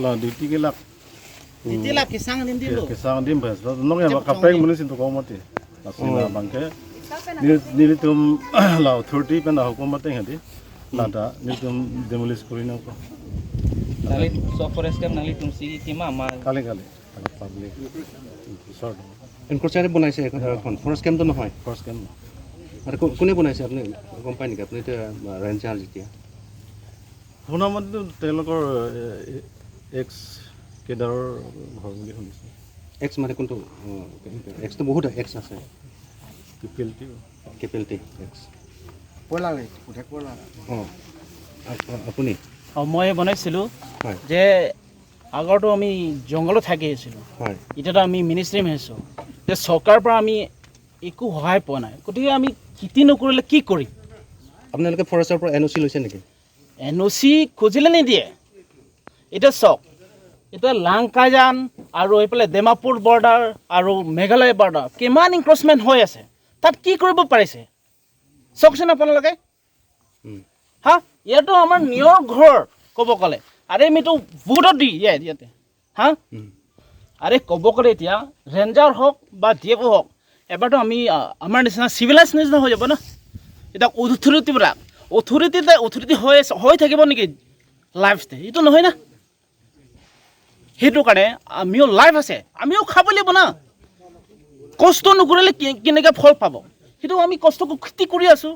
La duty ke lak duty lak kisang dim dilo kisang dim bas nong ya kapeng munis into komati la bangke nil tum la authority pen hukumate hadi la da nil tum demolish kori na ko nali so forest camp nali tum si tima ma kale kale public sort enclosure বনাইছে এখন forest কেম্পটো নহয় forest camp আৰু কোনে বনাইছে আপুনি গম পাই নেকি? আপুনি এতিয়া ৰেঞ্জাৰ যেতিয়া শুনা মতে তেওঁলোকৰ এক্স কেডাৰৰ ঘৰ বুলি শুনিছোঁ। এক্স মানে কোনটো? এক্সটো বহুত এক্স আছে। কেপিএলটি কেপিএলটি এক্স অঁ আপুনি? অঁ, মই বনাইছিলোঁ যে আগৰটো আমি জংঘলত থাকি আহিছিলোঁ, এতিয়াতো আমি মিনিষ্ট্ৰীম হৈছোঁ, যে চৰকাৰৰ পৰা আমি একো সহায় পোৱা নাই, গতিকে আমি খেতি নকৰিলে কি কৰিম? আপোনালোকে ফৰেষ্টৰ পৰা এন অ' চি লৈছে নেকি? এন অ' চি খুজিলে নিদিয়ে। এতিয়া চাওক, এতিয়া লাংকাজান আৰু এইফালে ডিমাপুৰ বৰ্ডাৰ আৰু মেঘালয় বৰ্ডাৰ কিমান ইনক্ৰচমেণ্ট হৈ আছে, তাত কি কৰিব পাৰিছে চাওকচোন আপোনালোকে। হা, ইয়াতো আমাৰ নিজৰ ঘৰ ক'ব গ'লে, আৰে আমিতো ভোটত দি ইয়াতে। হা, আৰে ক'ব গ'লে এতিয়া ৰেঞ্জাৰ হওক বা ডি এফ হওক, এবাৰতো আমি আমাৰ নিচিনা চিভিলাইজ নিচিনা হৈ যাব ন। এতিয়া অথৰিটিবিলাক অথৰিটি হৈ থাকিব নেকি লাইফ? এইটো নহয় না। সেইটো কাৰণে আমিও লাইফ আছে, আমিও খাব লাগিব না। কষ্ট নকৰিলে কেনেকৈ ফল পাব? সেইটো আমি কষ্ট খেতি কৰি আছোঁ।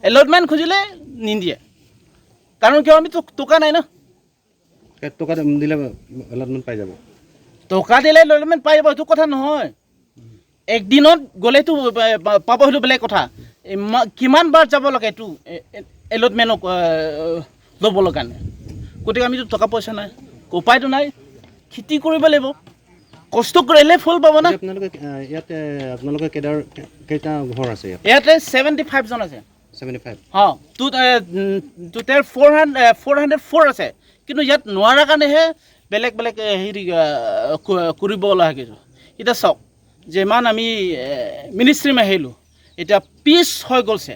এলটমেণ্ট খুজিলে নিদিয়ে, কাৰণ কিয় আমিতো টকা নাই না। টকা দিলে এলটমেণ্ট পাই যাব, টকা দিলে এলটমেণ্ট পাই যাব এইটো কথা নহয়। একদিনত গ'লেতো পাব, সেইটো বেলেগ কথা। কিমান বাৰ যাব লাগে এইটো এলটমেণ্টক ল'বলৈ কাৰণে? গতিকে আমিতো টকা পইচা নাই, উপায়টো নাই, খেতি কৰিব লাগিব, কষ্ট কৰিলে ফল পাব না। আপোনালোকে ইয়াতে আপোনালোকে কেইটা ঘৰ আছে ইয়াতে? 75 জন আছে। 75? অঁ, টোটেল 404 আছে, কিন্তু ইয়াত নোৱাৰাৰ কাৰণেহে বেলেগ বেলেগ হেৰি কৰিব লাগে। এতিয়া চাওক, যিমান আমি মিনিষ্ট্ৰীম আহিলোঁ, এতিয়া পিচ হৈ গৈছে,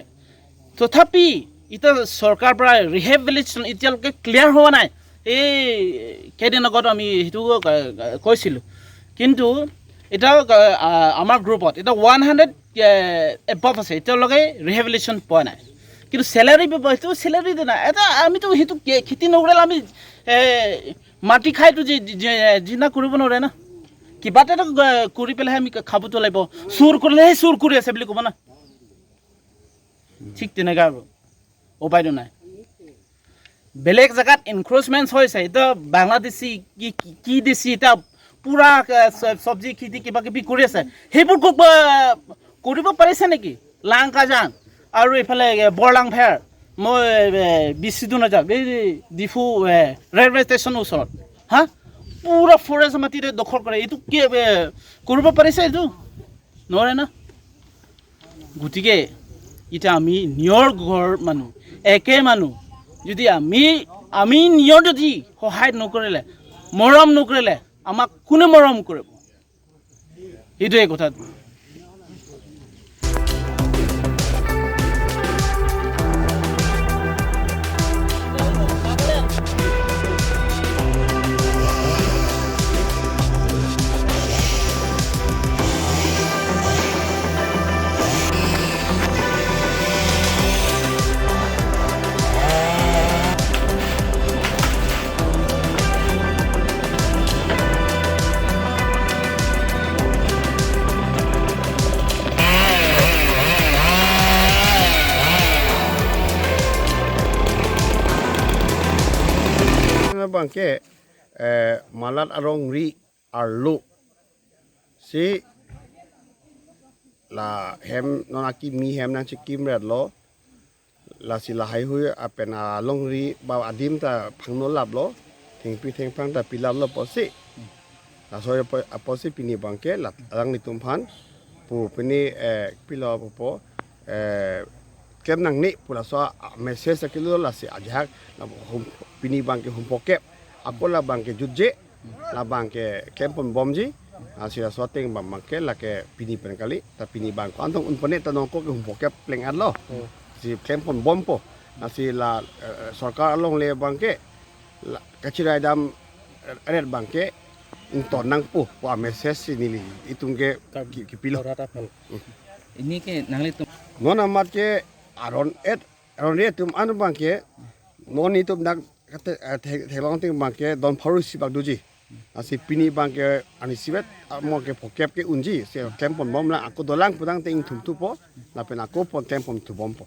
তথাপি এতিয়া চৰকাৰৰ পৰা ৰিহেবিলিটেশ্যন এতিয়ালৈকে ক্লিয়াৰ হোৱা নাই। এই কেইদিন আগত আমি সেইটো কৈছিলোঁ, কিন্তু এতিয়া আমাৰ গ্ৰুপত এতিয়া 100 এবভ আছে, এতিয়ালৈকে ৰিহেবিলিটেশ্যন পোৱা নাই। কিন্তু চেলাৰী সেইটো চেলাৰী নাই। এটা আমিতো সেইটো খেতি নকৰিলে আমি মাটি খাইতো জিনা কৰিব নোৱাৰে না। কিবা এটা কৰি পেলাইহে আমি খাবতো লাগিব। চুৰ কৰিলেহে চুৰ কৰি আছে বুলি ক'ব না। ঠিক তেনেকুৱা আৰু উপায়টো নাই। বেলেগ জেগাত এনক্ৰচমেণ্ট হৈছে, এতিয়া বাংলাদেশী কি কি দিছি এতিয়া পূৰা চব্জি খেতি কিবা কিবি কৰি আছে, সেইবোৰ কৰিব পাৰিছে নেকি? লাংকাজান আৰু এইফালে বৰলাংফেৰ, মই বেছি দূৰ নাযাওঁ, এই ডিফু ৰেলৱে ষ্টেচনৰ ওচৰত হা পূৰা ফৰেষ্ট মাটিতে দখল কৰে, এইটো কি কৰিব পাৰিছে? এইটো নোৱাৰে না। গতিকে এতিয়া আমি নিজৰ ঘৰ মানুহ একে মানুহ, যদি আমি নিজৰ যদি সহায় নকৰিলে, মৰম নকৰিলে, আমাক কোনে মৰম কৰিব? সেইটোৱে কথাটো। bangke malat arong ri arlo si la hem non aki mi hem nang chikim red lo la si la hai hui apen a long ri ba adim ta phangno lap lo thing pi thing phang ta pilap lo posi la so aposi pini bangke la arang ni tum phan pu pini pilo po kem nang ni pula so message akilo la si ajak la hum pini bangke hum pokep akola bangke jujje la bangke kempon bomji asira so teng bang bangke la ke pini pen kali ta pini bang ko antong un pone ta nong ko ke hum pokep pleng at lo si kempon bom po asi la sarkar along le bangke la kachirai dam red bangke un ton nang pu po message si nili itungke ki pilo Ini ke nangli tum non amat ke aron et aron re tum anu bangke non itum nak kate thelong ting bangke don pharu si bak duji asi pini bangke ani sibet mo ke pokep ke unji se kempon bom la aku dolang pudang ting thum tu po la pen aku pon kempon tu bom po.